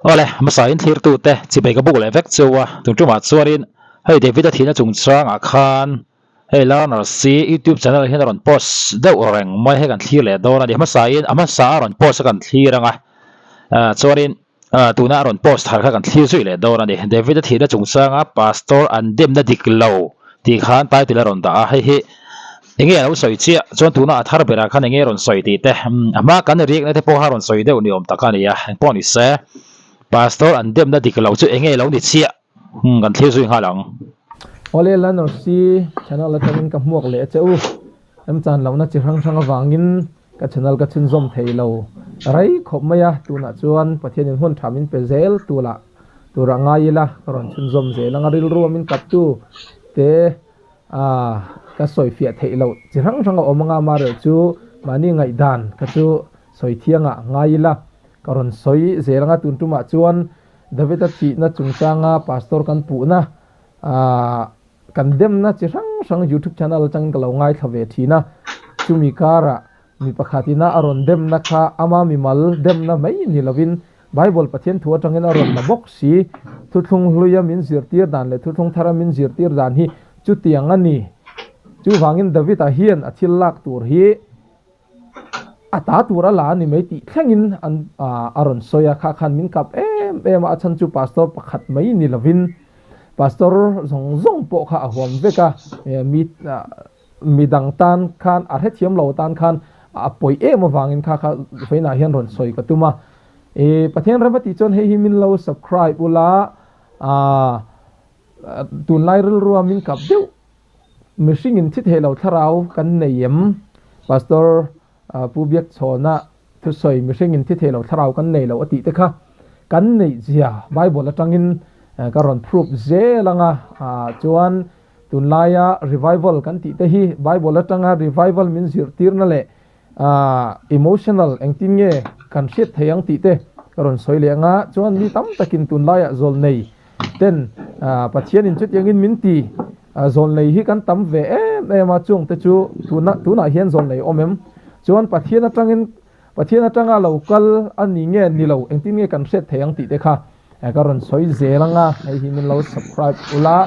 Awle, hmasa in thlirtute chibai ka buk leh vek chu a, tun tumah chuanin hei David-a thihna chungchangah khan hei Learner C YouTube channel hian a rawn post deuh reng mai hei kan thlir leh dawn a ni. Hmasa in a hmasa a rawn post a kan thlir ang a, chuanin tuna a rawn post thar kha kan thlir zui leh dawn a ni. David-a thihna chungchanga Pastor an demna dik lo tih khan title a rawn dah a, hei hi Enge a lo sawi chiah chuan tuna a thar berah khan enge rawn sawi tih te, a hma kan riakna te pawha rawn sawi deuh ni awm tak a ni a, engpawh ni se Pastor an demna dik lo chu enge lo ni chiah kan thlir zui nghal ang. Awle Learner C channel atangin ka hmuak leh a che u. Remchan lohna chi hrang hrang avangin ka channel ka chhunzawm thei lo rei khawp mai a, tunah chuan Pathianin hun tha min pe zel tulah turah ngai ila ka rawn chhunzawm zel ang a, rilru a min kaptu te A, ka sawi fiah theih loh chi hrang hrang a awm anga amaherawh chu mahni ngaihdan kha chu sawi thiangah ngai ila ka rawn sawi zel anga tun tumah chuan David-a thihna chungchanga pastor kan puhna a kan demna chi hrang hrang youtube channel atangin ka lo ngaithla ve thin a, chumi karah mi pakhatina a rawn demna kha ama mimal demna mai ni lovin Bible Pathian thu atangin a rawn la bawk si. Thuthlung hluia min zirtir dan leh thuthlung thara min zirtir dan hi chutiang a ni. Chuvangin David-a hian a thil lak tur hi a ta tur a la a ni mai tih thlengin an a rawn sawi a, kha khan min kap em em a, a chhan chu pastor pakhat mai ni lovin pastor zawng zawng pawh kha a huam vek a, mi Midang tan khan a hrethiam lo tan khan a pawi em avangin kha kha vawiinah hian rawn sawi ka tum a. I Pathian rem a tih chuan hei hi min lo subscribe ula, aah tunlai rilrua min kap deuh mihring in thi thei lo thlarau kan nei em? Pastor Pu Biakchhawna thusawi mihring in thi thei lo thlarau kan nei lo a tih te kha kan neih zia Bible atangin ka rawn prove zel anga chuan Tunlaia revival kan tih te hi Bible atanga revival min zirtirna leh emotional engtin nge kan hriat thei ang tih te ka rawn sawi leh anga chuan mi tam takin tunlaiah zawlnei ten Pathianin chutiangin min ti zawlnei hi kan tam ve em em a chung te chu tuna tunah hian zawlnei awm em chuan Pathian atangin Pathian atanga lo kal a ni nge ni lo engtin nge kan hriat thei ang tih te kha Ka rawn sawi zel ang a, hei hi min lo subscribe ula,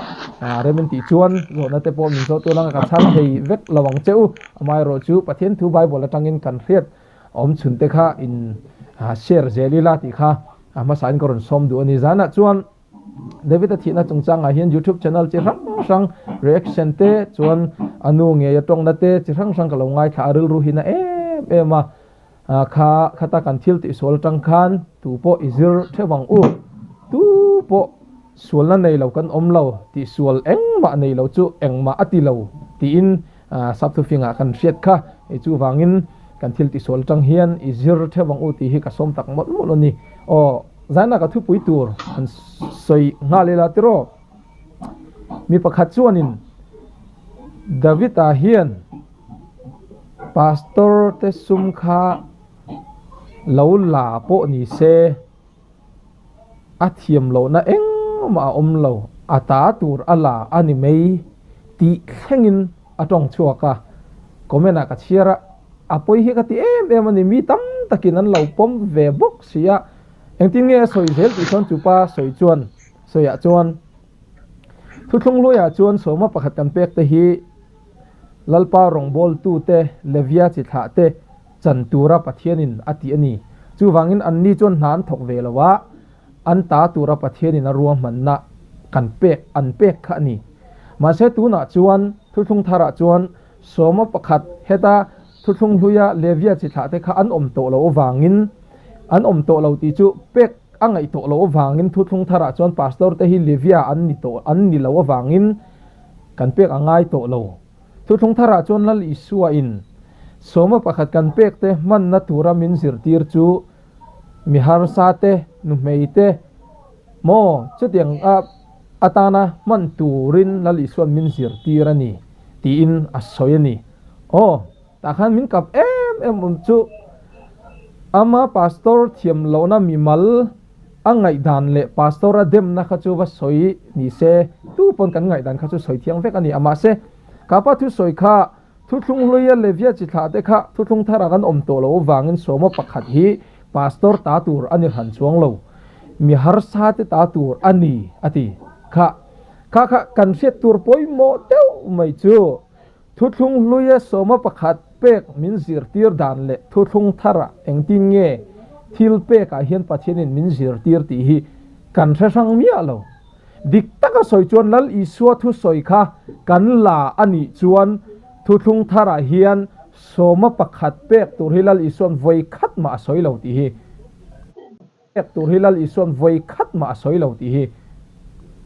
rem in tih chuan zawhna te pawh min zawh tur ang a, ka chhang thei vek lo ang che u. Amaherawh chu Pathian thu Bible atangin kan hriat awm chhun te kha in share zel ila tih kha a hmasain ka rawn sawm duh a ni. Zanah chuan David-a thihna chungchangah hian YouTube channel chi hrang hrang reaction te chuan a nu ngei a tawngna te chi hrang hrang ka lo ngaithla a, rilru hi na em em a. Kha khata kan thil tihsual atang khan tu pawh i zir theuh ang u. Tu pawh sualna nei lo kan awm lo, tihsual engmah nei lo chu engmah a ti lo tiin sapthufingah kan hriat kha. Hei chuvangin kan thil tihsual atang hian i zir theuh ang u tih hi ka sawm tak mawlh mawlh a ni. Aw, zaina ka thupui tur han sawi nghal ila tiraw? Mi pakhat chuanin David-a hian Pastor te sum kha lo la pawh ni se a thiam lohna engmah a awm lo, a ta tur a la a ni mai tih thlengin a tawng chhuak a, comment ah ka chhiar a, a pawi hi ka ti em em a ni, mi tam takin an lo pawm ve bawk si a, engtin nge a sawi zel tih chuan chupa sawi chuan sawiah chuan thuthlung hluaiah chuan sawma pakhat kan pek te hi Lalpa rawngbawltute Levia chi thlahte chan tura Pathianin a ti a ni. Chuvangin anni chuan hna an thawk ve lo a, an ta tura Pathianin a ruahmanna kan pek an pek kha a ni. Mahse tunah chuan Thuthlung Tharah chuan sawma pakhat heta Thuthlung Hluia Levia chi thlahte kha an awm tawh loh avangin an awm tawh lo tih chu pek a ngaih tawh loh avangin Thuthlung Tharah chuan Pastor te hi Levia an ni tawh an ni loh avangin Kan pek a ngai tawh lo. Thuthlung tharah chuan Lal Isua in sawma pakhat kan pek te hmanna tura min zirtir chu mi harsa te, nuhmei te maw chutiang a atana hman turin Lal Isua'n min zirtir a ni tiin a sawi a ni. Aw, tah khan min kap em em awm chu ama pastor thiam lohna mimal A ngaihdan leh pastor a demna kha chu va sawi ni se, tu pawn kan ngaihdan kha chu sawi thiang vek a ni a. Mahse, kapa thusawi kha thuthlung hluia Levia chi thlah te kha thuthlung thara kan awm tawh loh avangin sawma pakhat hi pastor ta tur a ni hran chuang lo. Mi harsa te ta tur a ni, a ti. Kha kha kha kan hriat tur pawimawh deuh mai chu Thuthlung hluia sawma pakhat pek min zirtir dan leh thuthlung tharah engtin nge thil pekah hian Pathianin min zirtir tih hi kan hre hrang miah lo. Dik taka sawi chuan Lal Isua thusawi kha kan la a nih chuan thuthlung tharah hian sawma pakhat pek tur hi Lal Isua'n vawi khat mah a sawi lo tih hi pek tur hi Lal Isua'n vawi khat mah a sawi lo tih hi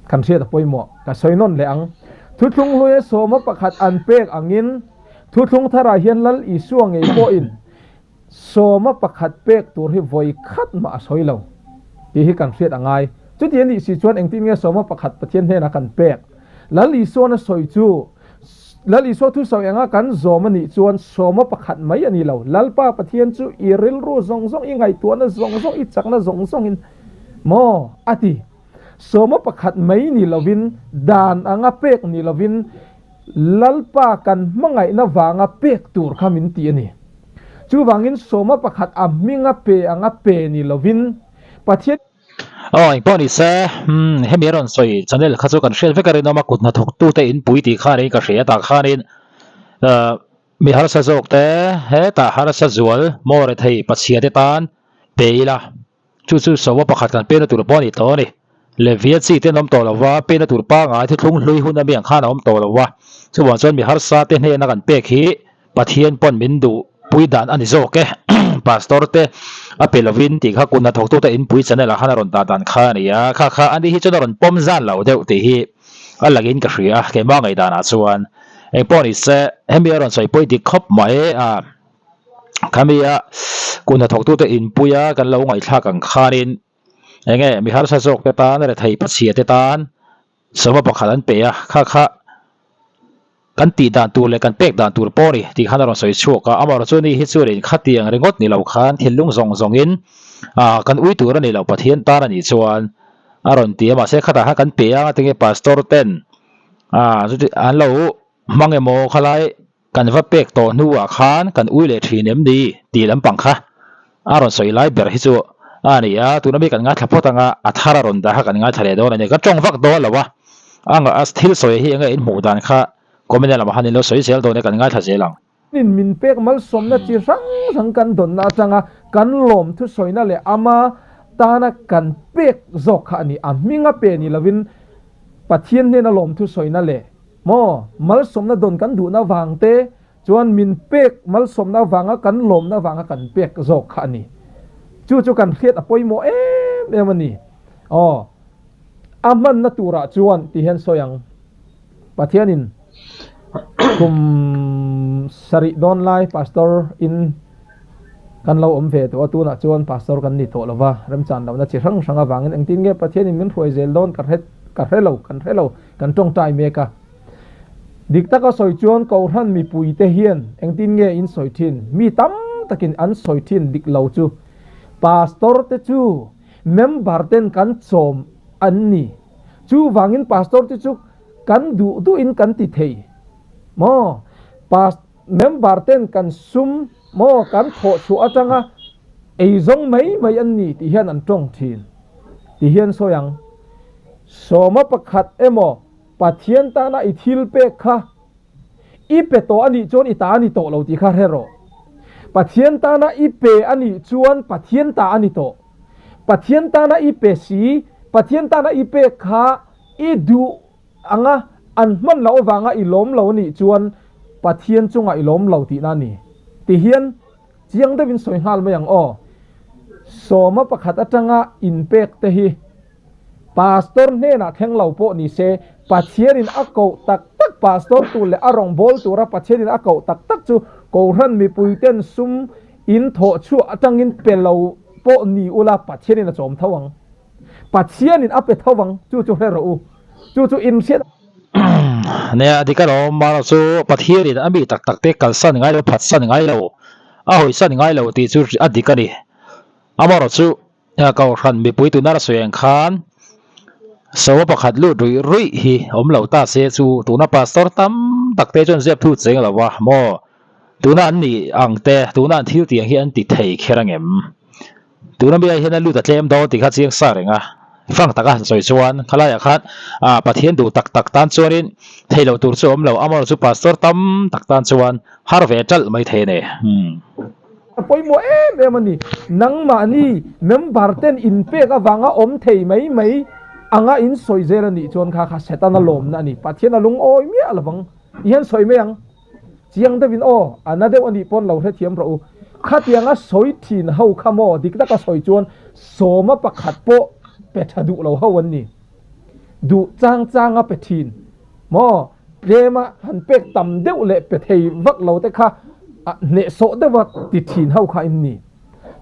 kan hriat a pawimawh. Ka sawi nawn leh ang. Thuthlung hluia sawma pakhat an pek angin thuthlung tharah hian Lal Isua ngei pawhin sawma pakhat pek tur hi vawi khat mah a sawi lo tih hi kan hriat a ngai. Chuti a nih si chuan engtin nge sawma pakhat Pathian hnenah kan pek? Lal Isua'n a sawi chu Lal Isua thusawi anga kan zawm a nih chuan sawma pakhat mai a ni lo. Lalpa Pathian chu i rilru zawng zawng, i ngaihtuahna zawng zawng, i chakna zawng zawngin maw a ti. Sawma pakhat mai ni lovin, dan anga pek ni lovin, Lalpa kan hmangaihna vanga pek tur kha min ti a ni. Chuvangin sawma pakhat a hminga pe anga pe ni lovin, Pathian. Aw engpawh ni se, umm hemi a rawn sawi channel kha chu kan hriat vek a rinawm a, kut hnathawk tute in pui tih khanin ka hria tah khanin ahh mi harsa zawk te hetah harsa zual maw rethei pachhia te tan pe ila chu chu sawma pakhat kan pena tur pawh a ni tawh a ni. Levia chi te an awm tawh lo va, pena tur pangngai thuthlung hlui hun ami ang khan a awm tawh lo va, chuvang chuan mi harsa te hnena kan pek hi Pathian pawn min duh pui dan a ni zawk e. Pastor te a pe lovin tih kha kut hnathawktute inpui channel ah khan a rawn dah dan kha a ni a, kha kha ani hi chuan a rawn pawm zan lo deuh tih hi a langin ka hria a, keimah ngaihdan ah chuan engpawh ni se hemi a rawn sawi pawi dik khawp mai a, khami a kut hnathawktute inpui a kan lo ngaihthlak ang khanin enge mi harsa zawk te tan rethei pachhia te tan Sawma pakhat an pe a, kha kha kan tih dan tur leh kan pek dan tur pawh a ni tih khan a rawn sawi chhuak a, amaherawhchu chu ni hi chu rin khatiang ringawt ni lo khan thinlung zawng zawngin ah kan ui tur a ni lo Pathian tan a nih chuan a rawn ti a, mahse khatah khan kan pe a ngatinge pastor ten ah chuti an lo hmang emaw khalai kan va pek tawh hnuah khan kan ui leh thin em ni tih lampang kha a rawn sawi lai ber hi chu a ni a, tuna mi kan ngaithla phawt anga a thar a rawn dah kha kan ngaithla leh dawn a ni, ka tawng vak dawn lo a, a thil sawi hi enge in hmuh dan kha comment lamah khan in lo sawi zel dawn e kan ngaithla zel ang. In min pek malsawmna chi hrang hrang kan dawnna atanga kan lawm thusawina leh ama tana kan pek zawk kha a ni, a hminga pe ni lovin Pathian hnena lawm thusawina leh Maw, malsawmna dawn kan duhna vang te chuan min pek malsawmna vanga kan lawmna vanga kan pek zawk kha a ni. Chu chu kan hriat a pawimawh em em a ni. Aw, a hmanna turah chuan ti hian sawi ang. Pathianin kum sarih dawn lai pastor in kan lo awm ve tawh a, tunah chuan pastor kan ni tawh lo va, remchan lohna chi hrang hrang avangin engtin nge Pathianin min hruai zel dawn ka hre ka hre lo, kan hre lo. Kan tawngtai mek a. Dik taka sawi chuan Kohhran mipuite hian engtin nge in sawi thin? Mi tam takin an sawi thin dik lo chu Pastor te chu member ten kan chawm an ni. Chuvangin Pastor te chu kan duh duhin kan ti thei maw? Pas member ten kan sum maw kan thawh chhuah atanga eizawng mai mai an ni tih hian an tawng thin ti hian sawi ang. Sawma pakhat emaw Pathian tana i thil pek kha i pe tawh a nih chuan i ta a ni tawh lo tih kha hre rawh. Pathian tana i pe a nih chuan Pathian ta a ni tawh. Pathian tana i pe si, Pathian tana i pek kha i duh anga an hman loh avanga i lawm lo a nih chuan Pathian chungah i lawm lo tihna a ni. Tihian chiang deuhin sawi nghal mai ang aw. Sawma pakhat atanga inpek te hi Pastor hnenah thleng lo pawh ni se, Pathianin a koh tak tak pastor tur leh a rawngbâwl tura Pathianin a koh tak tak chu Kohhran mipuiten sum in thawh chhuah atangin pe lo pawh ni ula Pathianin a chawm tho ang. Pathianin a pe tho ang, chu chu hre rawh u. Chu chu in hriat. Nia, dik alawm, Mara chu Pathianin a mi tak takte kalsan ngai lo, phatsan ngai lo, a hawisan ngai lo tih chu a dik a ni. Amaherawhchu, Kohhran mipui tuna la sawi ang khan sawa pakhat lut ruih ruih hi awm lo ta se chu tuna pastor tam tak te chuan ziak thu cheng lo a maw tuna an nih ang te tuna an thil tih ang hi an ti thei kher ang em? Tuna mi ah hian a lut a tlem dawn tih kha chiang sa reng a, frank taka han sawi chuan khalaiah khan ah Pathian duh tak tak tan chuanin theih loh tur chu a awm lo, amaherawhchu chu pastor tam tak tan chuan har ve ṭalh mai thei a ni. Umm. A pawimawh em em a ni. Nangmahni member ten inpek avanga awm thei mai mai anga in sawi zel a nih chuan kha kha Setana lawmna a ni. Pathian a lungawi miah lovang ti hian sawi mai ang. Chiang deuhin aw, a na deuh a nih pawn lo hrethiam rawh u. Khatianga sawi thin ho kha maw dik taka sawi chuan sawma pakhat pawh pe tha duh lo ho an ni. Duh chang changa pe thin maw tlema han pek tam deuh leh pe thei vak lo te kha hnehsawh deuha ti thin ho kha in ni.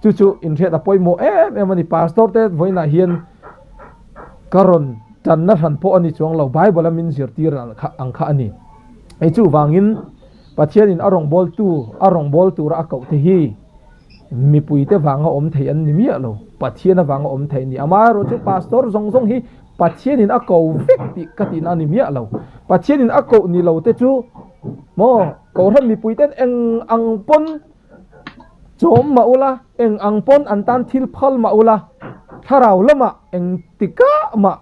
Chu chu inhriat a pawimawh em em a ni. Pastor te vawiinah hian ka rawn tanna hran pawh a ni chuang lo, Bible a min zirtir ang kha a ni. Hei chuvangin Pathianin a rawngbawltu, a rawngbâwl tura a koh te hi mipuite vanga awm thei an ni miah lo, Pathian avanga awm thei a ni. Amaherawhchu Pastor zawng zawng hi Pathianin a ko vek tih ka tihna a ni miah lo. Pathianin a koh ni lo te chu maw Kohhran mipuiten eng ang pawn Chawm mah ula, eng ang pawn an tan thil phal mah ula, thlarau lamah eng tikah mah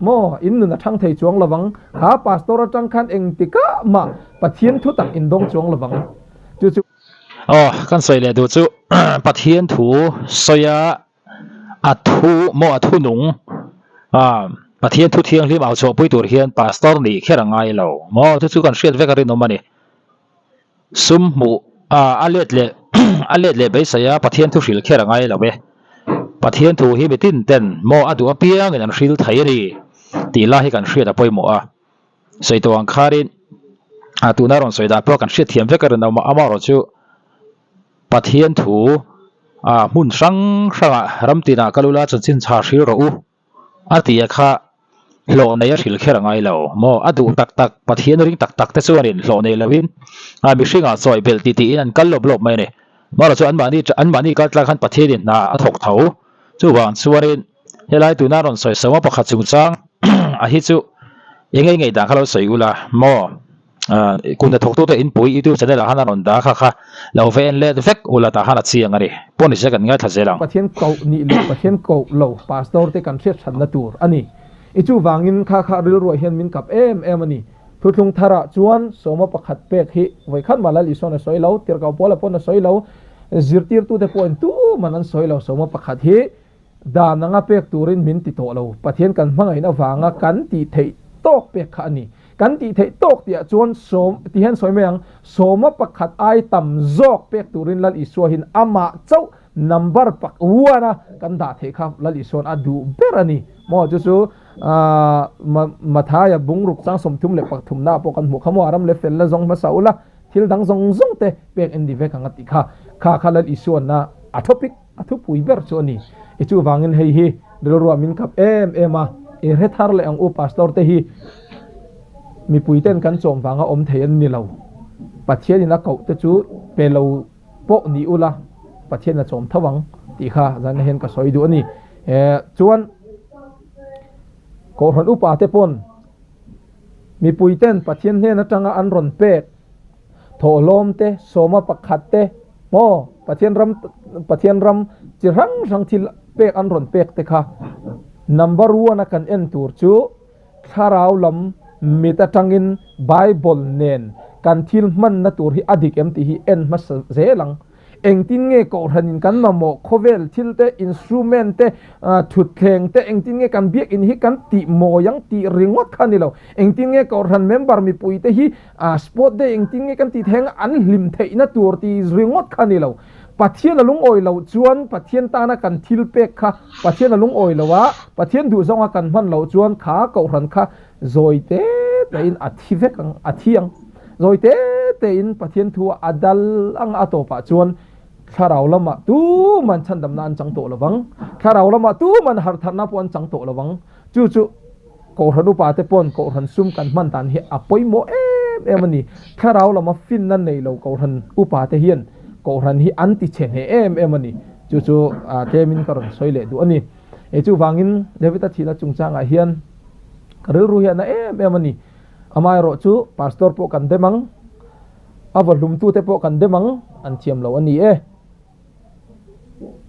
maw in nun a thang thei chuang lovang, kha pastor atang khan eng tikah mah Pathian thu tak in dawng chuang lovang. Chu chu. Aw, kan sawi leh duh chu Pathian thu sawia a thu maw a thu nung a Pathian thu thianghlim au chhuahpui tur hian pastor nih kher a ngai lo maw chu chu kan hriat vek a rinawm a ni. Sum hmuh a a let leh a let leh beisei a Pathian thu hril kher a ngai lo e. Pathian thu hi mi tin ten maw a duh apiangin an hril thei a ni tih lai hi kan hriat a pawimawh a. Sawi tawh ang kharin a tuna rawn sawi dan pawh kan hriat thiam vek a rinawm a, amaherawh chu Pathian thu a hmun hrang hrangah ram tinah kal ula chanchin chha hril rawh u. A ti a kha, hlawh nei a hrilh kher a ngai lo maw? A duh tak tak, Pathian ring tak tak te chuanin hlawh nei loin a mihringah chawi belh ti tiin an kal lawp lawp mai a ni. Marawh chu anmahni anmahni kal tlak khan Pathianin hna a thawk tho. Chuvang chuanin helai tuna rawn sawi sawma pakhat chungchang a hi chu eng eng ngaihdan kha lo sawi ula maw? Kun hnathawk tute inpui youtube channel ah khan a rawn dah kha kha lo va en let vek ula tah khan a chiang a ni. Pawh nise kan ngaithla zel ang. Pathian koh nih leh Pathian koh lo pastor te kan hriat thatna tur a ni. I chuvangin kha kha rilruah hian min kap em em a ni. Thuthlung tharah chuan sawma pakhat pek hi vawikhat mah Lal Isuan a sawi lo, Tirhkoh Paula pawn a sawi lo, zirtirtute pawhin tuman an sawi lo sawma pakhat hi Dan anga pek turin min ti tawh lo. Pathian kan hmangaihna avanga kan tih theih tawk pek kha a ni. Kan tih theih tawk tihah chuan sawm ti hian sawi mai ang, sawma pakhat ai tam zawk pek turin Lal Isua hian amah chauh number pak uana kan dah theih kha Lal Isua'n a duh ber a ni. Maw chu chu Mathaia bungruk chang 33 ah pawh kan hmuh kha maw a ram leh fel la zawng hmasa ula thil dang zawng zawng te pek en ni vek ang a tih kha. Kha kha Lal Isua'n a topic. A thupui ber chu a ni. I chuvangin hei hi rilruah min kap em em a, i hre thar leh ang u Pastor te hi mipui ten kan chawm vanga awm thei an ni lo. Pathian in a koh te chu pe lo pawh ni ula Pathian a chawm tho ang tih kha zan hian ka sawi duh a ni. Chuan Kohhran upa te pawn mipui ten Pathian hnen atanga an rawn pek Thawhlawm te, sawma pakhat te, maw Pathian ram Pathian ram chi hrang hrang thil pek an rawn pek te kha number one a kan en tur chu thlarau lam mit atangin Bible nen kan thil hmanna tur hi a dik em tih hi en hmasa zel ang. Engtin nge kohhranin kan mamawh khawvel thil te, instrument te, thutthleng te, engtin nge kan biakinn hi kan tih mawi ang tih ringawt kha a ni lo. Engtin nge kohhran member mipui te hi sport day engtin nge kan tih theih ang an hlim theihna tur tih ringawt kha a ni lo. Pathian a lungawi loh chuan Pathian tana kan thil pek kha Pathian a lungawi lo a, Pathian duhzawnga kan hman loh chuan kha kohhran kha zawi te tein a thi vek ang, a thi ang. Zawi te tein Pathian thu a dal ang a tawpah chuan thlarau lamah tuman chhandamna an chang tawh lovang, thlarau lamah tuman harhtharna pawh an chang tawh lovang. Chu chu Kohhran upa te pawn Kohhran sum kan hman dan hi a pawimawh em em a ni. Thlarau lama finna nei lo Kohhran upa te hian Kohhran hi an ti chhe hneh em em a ni. Chu chu tlemin ka rawn sawi leh duh a ni. Chuvangin David-a thihna chungchangah hian ka rilru hi a na em em a ni. Amaherawh chu Pastor pawh kan dem ang, a vahlumtute pawh kan dem ang, an thiam lo a ni e.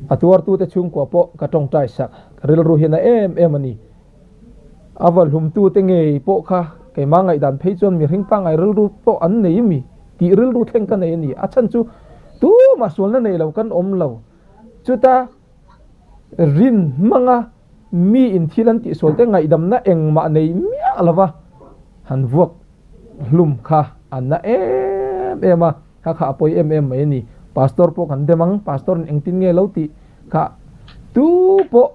A tuartute chhungkua pawh ka tawngtai sak, ka rilru hian a em em a ni. A vawhlumtute ngei pawh kha keimah ngaihdan phei chuan mihring pangngai rilru pawh an nei mi tih rilru thleng ka nei a ni. A chhan chu tumah sualna nei lo kan awm lo. Chuta rin hmanga mi in thil an tihsual te ngaihdamna engmah nei miah lova han vuak hlum kha a na em em a, kha kha a pawi em em mai a ni. Pastor pawh kan dem ang, Pastor in engtin nge lo tih kha tu pawh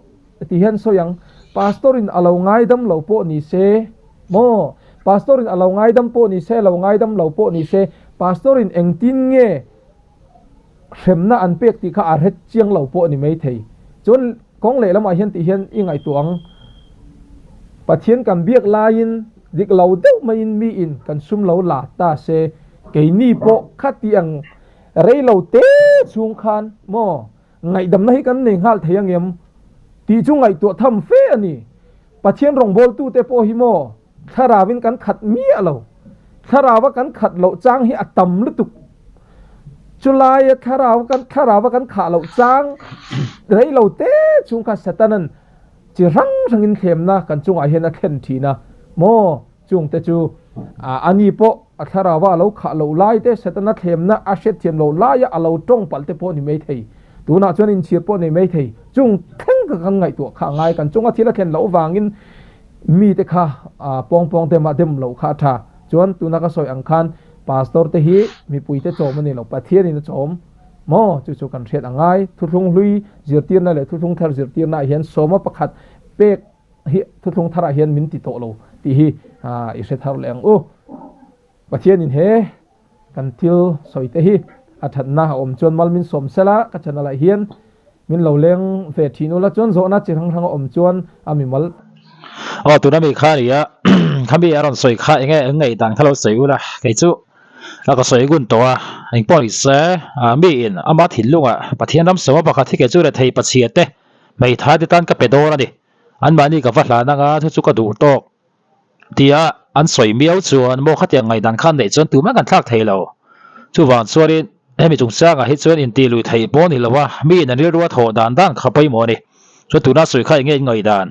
ti hian sawi ang, Pastor in a lo ngaidam lo pawh ni se maw, Pastor in a lo ngaidam pawh ni se, lo ngaidam lo pawh ni se, Pastor in engtin nge hremna an pek tih kha a hret chiang lo pawh a ni maithei. Chuan kawng lehlamah hian tih hian i ngaihtuah ang, Pathian kan biak laiin dik lo deuh maiin miin kan sum lo la ta se, keini pawh khati ang rei lo te chhung khan maw ngaihdamna hi kan nei nghal thei angem tih chu ngaihtuah tham fe a ni. Pathian rawngbawltute pawh hi maw Thlarauin kan khat miah lo. Thlaraua kan khat loh chang hi a tam lutuk. Chulaia thlarau kan thlaraua kan khah loh chang rei lo te chung kha Satanan chi hrang hrangin thlemna kan chungah hian a thlen thin a. Maw chungte chu ani pawh a thlaraua a lo khah loh lai te Satana thlemna a hriatthiam loh laia a lo tawng palh te pawh ni mai thei. Tunah chuan inchhir pawh nei mai thei. Chung thleng kha kan ngaihtuah kha a ngai. Kan chunga thil a thlen loh avangin Mite kha pawng pawng te mah dem loh kha a tha. Chuan tuna ka sawi ang khan Pastor te hi mipuite chawm a ni lo, Pathian in a chawm maw? Chu chu kan hriat a ngai. Thuthlung hlui zirtirna leh thuthlung thar zirtirna ah hian sawma pakhat pek hi thuthlung thar ah hian min ti tawh lo tih hi i hre thar leh ang u. Pathian in he Kan thil sawi te hi a thatna a awm chuan mal min sawm sela ka channel ah hian min lo leng ve thin ula chuan zawhna chi hrang hrang a awm chuan a mimal Aw tuna mi kha nia khami a rawn sawi kha enge eng ngaih dan kha lo sawi ula kei chu a ka sawi gun tawh a engpawh ni se mi in ama thinlung ah Pathian ram sawma pakhat hi kei chu rethei pachhia te hmeithai te tan ka pe dawn a ni anmahni ka va hlan anga thu chu ka duh tawk. Tia an sawi miau chuan maw khatiang ngaihdan khan neih chuan tumah kan thlak thei lo. Chuvang chuanin hemi chungchangah hi chuan intih lui theih pawh a ni lo a, miin an rilru a thawh dan dan kha pawimawh a ni. Chuan tuna sawi kha enge in ngaihdan?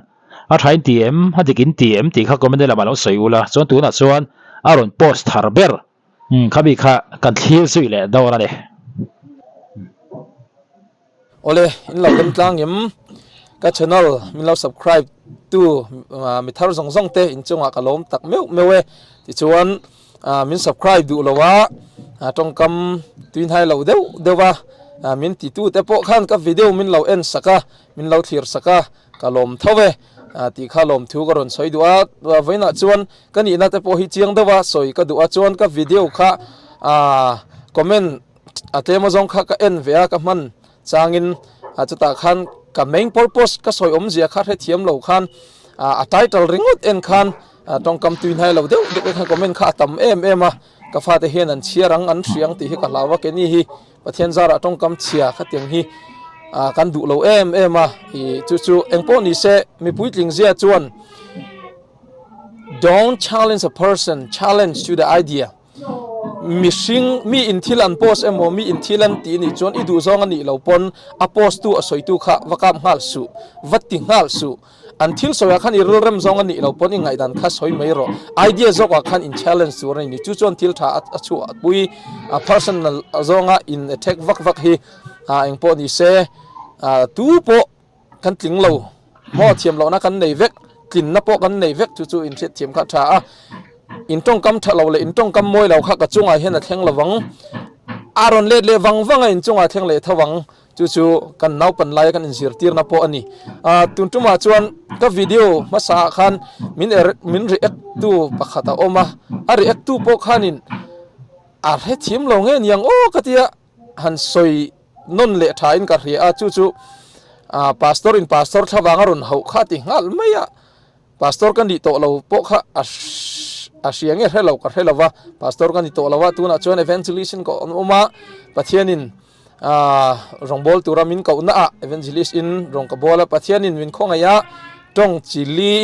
A tha in ti em? A dik in ti em? Tih kha comment lamah lo sawi ula. Chuan tunah chuan a rawn post thar ber khami kha kan thlir zui leh dawn a ni. Awle, in lo lem tlang em? Ka channel min lo subscribe tu mi thar zawng zawng te in chungah ka lawm tak meuh meuh e. Tichuan min subscribe duh lo a, tawngkam tuinhai lo deuh deuh a, min ti tu te pawh khan ka video min lo en sak a, min lo thlir sak a, ka lawm tho e tih kha lawm thu ka rawn sawi duh a. Vawiinah chuan ka nihna te pawh hi chiang deuh a sawi ka duh a, chuan ka video kha comment A tlem azawng kha ka en ve a, ka hman changin chutah khan ka main purpose ka sawi awmzia kha hrethiam lo khan a title ringawt en khan tawngkam tui hnai lo deuh deuh khan comment kha a tam em em a, ka fate hian an chhiar ang an hriang tih hi ka hlau a, keini hi Pathian zarah tawngkam chhia khatiang hi kan duh lo em em a, chu chu engpawh ni se mipui tling zia chuan don't challenge a person, challenge to the idea. Mihring, mi in thil an post emaw, mi in thil an tih nih chuan i duh zawng a nih lo pawn a post tu a sawitu kha va kap nghal suh, va ti nghal suh. An thil sawiah khan i rilrem zawng a nih lo pawn i ngaihdan kha sawi mai rawh. Idea zawkah khan in challenge tur a ni. Chu chuan thil tha a chhuah pui a personal zawnga in attack vak vak hi engpawh ni se tu pawh kan tling lo maw thiam lohna kan nei vek tlinna pawh kan nei vek chu chu inhriat thiam kha a tha a in tawngkam tha lo leh in tawngkam mawi lo kha ka chungah hian a thleng lovang a rawn let leh vang vang a in chungah a thleng leh tho ang chu chu kan naupan laia kan inzirtirna pawh a ni ah tun tumah chuan ka video hmasa ah khan min er min react tu pakhat a awm a a react tu pawh khanin a hrethiam lo nge niang aw ka tia han sawi nawn leh tha in ka hria a chu chu ah pastor in pastor thlavang a rawn hauh kha ti nghal mai a pastor ka nih tawh lo pawh kha a a hria nge hre lo ka hre lo va pastor ka ni tawh lo a tunah chuan evangelist in ka awm awm a Pathian in ah rawngbâwl tura min koh na ah evangelist in rawng ka bawl a Pathian in min khawngaih a tawng chi li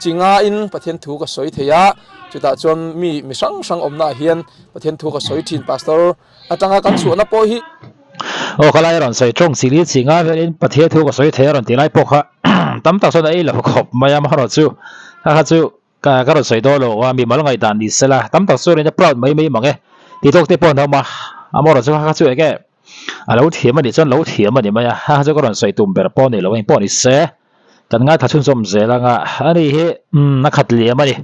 chi nga in Pathian thu ka sawi thei a chutah chuan mi mi hrang hrang awmna ah hian Pathian thu ka sawi thin pastor atanga kan chhuahna pawh hi. Aw ka lai a rawn sawi tawng chi li chi nga velin Pathian thu ka sawi thei a rawn ti lai pawh kha tam tak chuan a ei lo khawp mai a amaherawhchu kha kha chu ka ka rawn sawi dawn lo a mimal ngaihdan ni sela tam tak chuan in a proud mai mai mang e tih tawk te pawh an awm a amaherawhchu kha kha chu enge a lo thiam a nih chuan lo thiam a ni mai a kha kha chu ka rawn sawi tum ber pawh a ni lo eng pawh ni se kan ngaithla chhunzawm zel anga ani hi umm a khat liam a ni.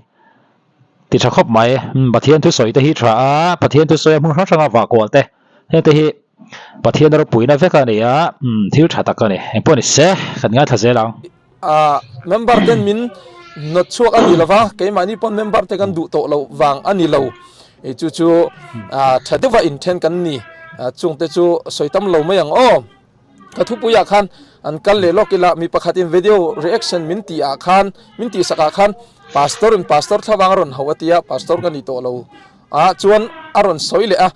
Ti tha khawp mai. Pathian thusawi te hi tha a, Pathian thusawi a hmun hrang hranga vah kual te, heng te hi Pathian ropuina vek a ni a, thil tha tak a ni. Engpawh ni se, kan ngaithla zel ang. A member ten min nawt chhuak a ni lova, keimahni pawn member te kan duh tawh loh vang a ni lo. Chu chu tha deuha inthen kan ni. Chungte chu sawi tam lo mai ang aw. Ka thupuiah khan an kal leh lawk ila mi pakhatin video reaction min tih ah khan min tih sak ah khan pastor in pastor thlavang a rawn hauh a tia pastor ka ni tawh lo a chuan a rawn sawi leh a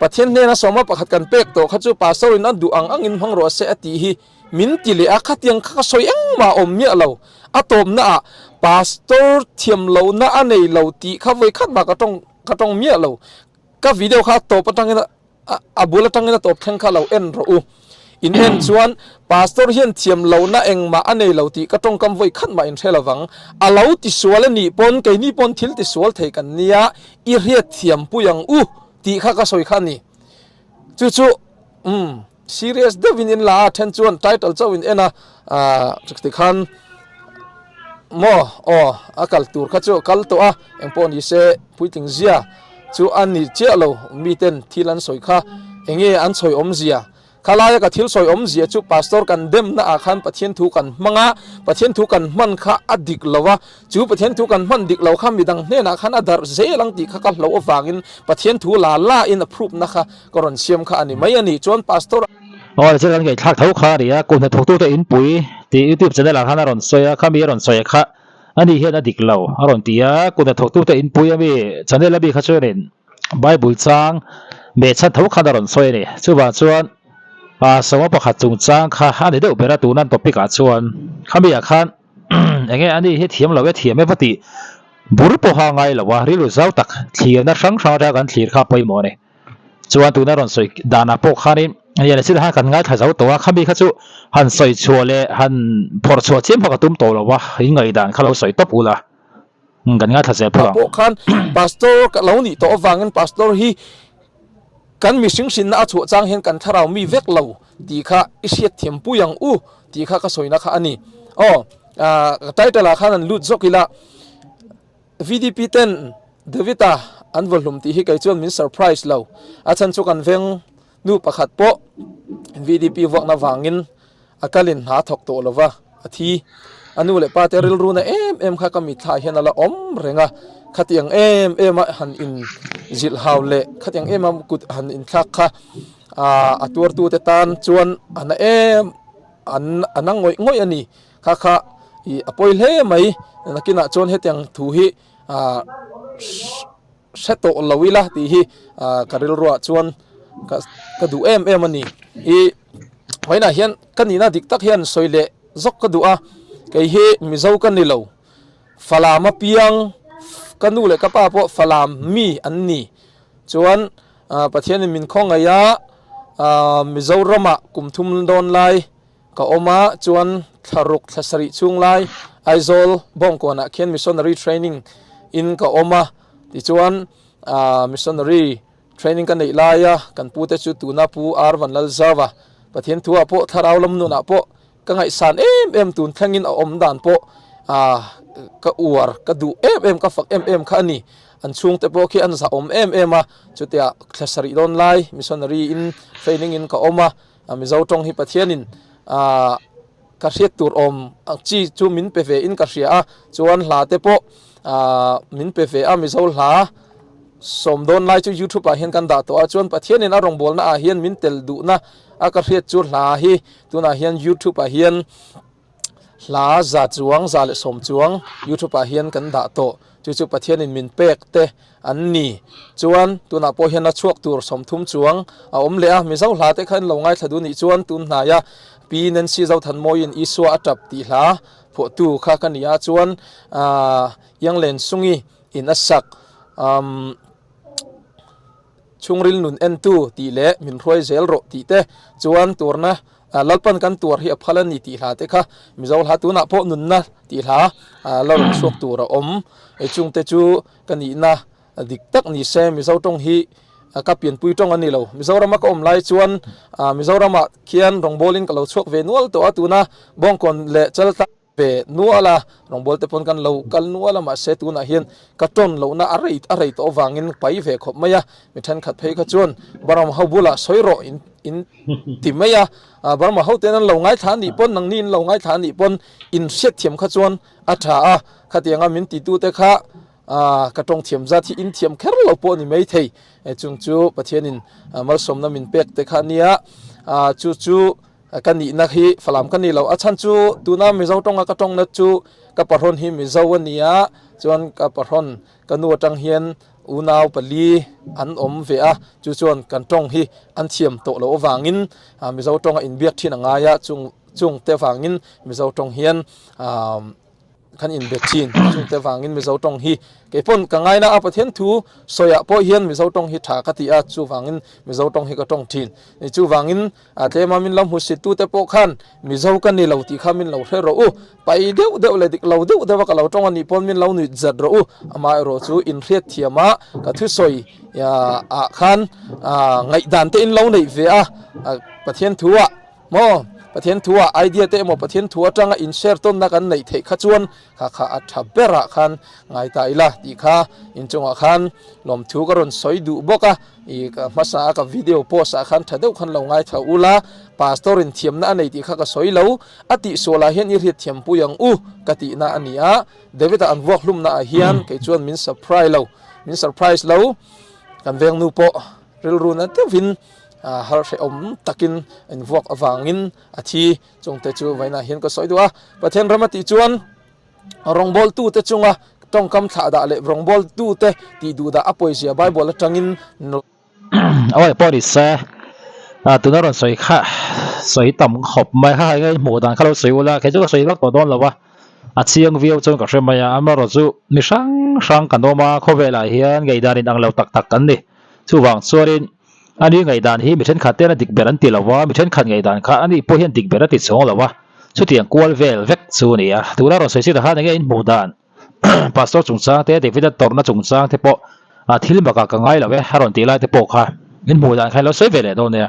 Pathian hnena sawma pakhat kan pek tawh kha chu pastor in a duh ang ang in hmang rawh se a tih hi min ti leh a khatiang kha ka sawi engmah a awm miah lo a tawpna ah pastor thiam lohna a nei lo tih kha vawi khat mah ka tawng ka tawng miah lo ka video kha a tawp atangin a bul atangin a tawp thleng kha lo en rawh u. In en chuan Pastor hian thiam lohna engmah a nei lo tih ka tawngkam vawi khat mah in hre lovang. A lo tisual a nih pawn keini pawn thil tisual thei kan nia, i hriat thiam pui ang u tih kha ka sawi kha a ni. Chu chu umm serious deuhin in la a, then chuan title chauh in en a, tikhan maw aw a kal tur kha chu a kal tawh a, engpawh ni se puitling zia chu a ni chiah lo, miten thil an sawi kha enge an sawi awmzia? Khalaia ka thil sawi awmzia chu Pastor kan demna ah khan Pathian thu kan hmang a, Pathian thu kan hman kha a dik lo a, chu Pathian thu kan hman dik lo kha midang hnenah khan a darh zel ang tih kha ka hloh avangin Pathian thu la la in a phrupna kha ka rawn siam kha a ni mai a ni. Chuan Pastor. Aw le chuan kan ngaihthlak tho kha a ni a, kum hnathawktute inpui tih YouTube channel ah khan a rawn sawi a, khami a rawn sawi kha A ni hian a dik lo, a rawn ti a, kut hnathawktute inpui ami channel ami kha chuanin Bible chang meh chhan tho khan a rawn sawi a ni. Chuvang chuan sawma pakhat chungchang kha a ni deuh ber a tuna topic ah chuan khami ah khan enge a ni hi thiam lo e thiam e va tih bur pawha ngai lo a, rilru zau tak thlirna hrang hrang atanga kan thlir kha a pawimawh a ni. Chuan tuna rawn sawi danah pawh khanin Liana chila khan kan ngaithla zo tawh a, khami kha chu han sawi chhuah leh han phawrh chhuah chiam kha ka tum tawh lo a, in ngaihdan kha lo sawi tawp ula kan ngaithla zel phawt ang. Pawh khan Pastor ka lo nih tawh avangin Pastor hi kan mihring hrinna a chhuah chang hian kan thlarau mi vek lo tih kha i hriat thiam pui ang u tih kha ka sawina kha a ni. Aw title ah khan an lut zawk ila. VDP ten David-a an vaw hlum tih hi kei chuan min surprise lo. A chhan chu kan veng nu pakhat pawh VDP vuakna vangin a kalin hna thawk tawh lo va, a thi. A nu leh pa te rilru na em em kha ka mitthla hian a la awm reng a, khatiang em em a han in zilh hau leh khatiang em a kut han inthlak kha a tuartute tan chuan a na em an a na ngawih ngawih a ni. Kha kha i a pawi hle mai nakinah chuan hetiang thu hi ah hre tawh lo ila tih hi ah ka rilruah chuan ka ka duh em em a ni i vawiinah hian ka nihna dik tak hian sawi leh zawk ka duh a kei hi mizo ka ni lo falam apiang ka nu leh ka pa pawh falam mi an ni chuan ah Pathianin min khawngaih a ah Mizoramah kum thum dawn lai. Ka awm a, chuan thla ruk thla sarih chhung lai Aizawl Bawngkawnah khian missionary training in ka awm a, tichuan missionary training ka neih laia kan pute chu tuna Pu R Vanlalzava Pathian thuah pawh thlarau lam nunah pawh ka ngaihsan em em tun thlengin a awm dan pawh ka uar ka duh em em ka fak em em kha a ni. An chhungte pawh khi an zahawm em em a, chutia thla sarih dawn lai missionary in training in ka awm a. A Mizo tawng hi Pathianin ah ka hriat tur awm ang chi chu min pe ve in ka hria a, chuan hla te pawh ah min pe ve a, Mizo hla sawm dawn lai chu YouTube ah hian kan dah tawh a, chuan Pathianin a rawngbawlna ah hian min tel duhna a ka hriat chu hla hi tunah hian YouTube ah hian Hla za chuang, 110 chuang YouTube ah hian kan dah tawh. Chu chu Pathianin min pek te an ni. Chuan tunah pawh hian a chhuak tur 30 chuang a awm leh a. Mizo hla te kha in lo ngaithla duh nih chuan tun hnaia Pi Nancy Zothanmawiin Isua a tap tih hla phuahtu kha ka ni a. Chuan Ianglen Sungi in a sak. Chhungril nun entu tih leh min hruai zel rawh tih te chuan tuarna Lalpan kan tuar hi a phal a ni tih hla te kha Mizo hla tunah pawh nunna tih hla la rawn chhuak tur a awm. Chungte chu ka nihna dik tak ni se Mizo tawng hi ka pianpui tawng a ni lo. Mizorama ka awm lai chuan Mizoramah khian rawngbawlin ka lo chhuak ve nual tawh a, tuna Bawngkawn leh Chaltlang ve nual a, rawngbâwl te pawn kan lo kal nual a, mahse tunah hian ka tawn lohna a rei a rei tawh avangin pai ve khawp mai a, mi thenkhat phei kha chuan Burma ho bulah sawi rawh in in ti mai a, Burma ho ten an lo ngaithla anih pawn nangni in lo ngaithla anih pawn in hriatthiam kha chuan a tha a, khatianga min titute kha ka tawng thiam zat hi in thiam kher lo pawh a ni maithei, chung chu Pathianin malsawmna min pek te kha a nia, chu chu Ka nihna hi Falam ka ni lo. A chhan chu tuna Mizo tawnga ka tawngna chu ka pahrawn hi Mizo a ni a, chuan ka pahrawn ka nu atang hian unau pali an awm ve a, chu chuan kan tawng hi an thiam tawh loh avangin Mizo tawnga inbiak thin a ngai a, chung chungte vangin Mizo tawng hian Kan inbe thin chungte vangin Mizo tawng hi kei pawn ka ngaina a, Pathian thu sawiah pawh hian Mizo tawng hi tha ka ti a, chuvangin Mizo tawng hi ka tawng thin. Chuvangin tlema min lo hmusit tute pawh khan Mizo ka ni lo tih kha min lo hre rawh u, pai deuh deuh leh dik lo deuh deuha ka lo tawng a nih pawn min lo nuih zat rawh u, amaherawh chu inhriat thiama ka thusawi ah khan ngaihdan te in lo neih ve a, Pathian thu ah Maw? Pathian thu ah idea te emaw Pathian thu atanga in share tawnna kan neih theih kha chuan kha kha a tha berah khan ngai ta ila tih kha inchungah khan lawmthu ka rawn sawi duh bawk a, i ka hmasa a ka video post ah khan tha deuh khan lo ngaithla ula, Pastor in thiamna a nei tih kha ka sawi lo, a tihsual ah hian i hriat thiampui ang u ka tihna a ni a, David-a an vuak hlumna ah hian kei chuan min surprise lo, min surprise lo, kan vengnu pawh rilru na deuhin Har hrehawm takin in vuak avangin a thi. Chungte chu vainah hian ka sawi duh a. Pathian ram a tih chuan rawngbawltute chunga tawngkam thlah dah leh rawngbawltute tih duh dah a pawizia Bible atangin. Awi pawh ni se, tuna rawn sawi kha sawi tam khawp mai kha hei hmuh dan kha lo sawi ula, kei chu ka sawi vak tawh dawn lo a, a chiang viau chuan ka hre mai a, amaherawh chu mi hrang hrang kan awm a, khawvelah hian ngaihdan inang lo tak tak kan ni. Chuvang chuanin ani ngaihdan hi mi thenkhat ten a dik ber an ti lo a, mi thenkhat ngaihdan kha ani pawh hian dik ber a ti chuang lo a, chutiang kual vel vek chu a ni a. Tuna rawn sawi chhiat khan enge inhmuh dan Pastor chungchang te, David-a tawrhna chungchang te pawh thil bakah ka ngai lo e a rawn tih lai te pawh kha inhmuh dan kha i lo sawi ve leh dawn nia.